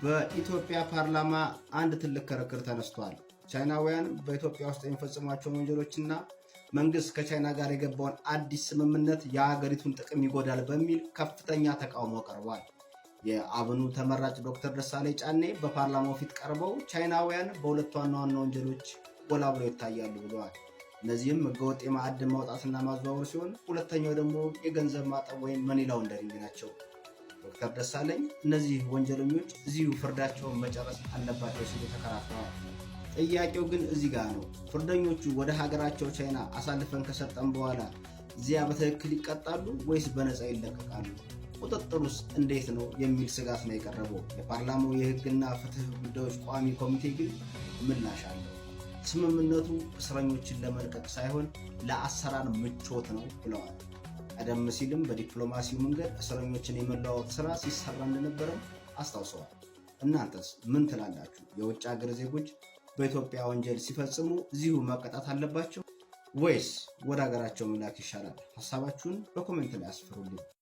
በኢትዮጵያ ፓርላማ አንድ ትልቅ ክርክር ተነስቷል። ቻይናውያን በኢትዮጵያ ውስጥ የሚፈጽሟቸውን ወንጀሎችና መንግስት ከቻይና ጋር የገባውን አዲስ ስምምነት የሀገሪቱን ጥቅም ይጎዳል በሚል ከፍተኛ ተቃውሞ ቀርቧል። የአብኑ ተመራጭ ዶክተር ደሳለኝ ጫኔ በፓርላማው ፊት ቀርበው ቻይናውያን በሁለት ዋና ዋና ወንጀሎች ጎላ ብለው ይታያሉ ብለዋል። እነዚህም ህገወጥ የማዕድን ማውጣትና ማዘዋወር ሲሆን፣ ሁለተኛው ደግሞ የገንዘብ ማጠብ ወይም money laundering ናቸው። ዶክተር ደሳለኝ እነዚህ ወንጀለኞች እዚሁ ፍርዳቸውን መጨረስ አለባቸው ሲሉ ተከራክረዋል። ጥያቄው ግን እዚህ ጋር ነው። ፍርደኞቹ ወደ ሀገራቸው ቻይና አሳልፈን ከሰጠን በኋላ እዚያ በትክክል ይቀጣሉ ወይስ በነፃ ይለቀቃሉ? ቁጥጥሩስ እንዴት ነው የሚል ስጋት ነው የቀረበው። የፓርላማው የህግና ፍትህ ጉዳዮች ቋሚ ኮሚቴ ግን ምላሽ አለው። ስምምነቱ እስረኞችን ለመልቀቅ ሳይሆን ለአሰራር ምቾት ነው ብለዋል። ቀደም ሲልም በዲፕሎማሲው መንገድ እስረኞችን የመለዋወጥ ስራ ሲሰራ እንደነበረም አስታውሰዋል። እናንተስ ምን ትላላችሁ? የውጭ ሀገር ዜጎች በኢትዮጵያ ወንጀል ሲፈጽሙ እዚሁ መቀጣት አለባቸው ወይስ ወደ ሀገራቸው መላክ ይሻላል? ሀሳባችሁን በ comment ላይ አስፍሩልኝ።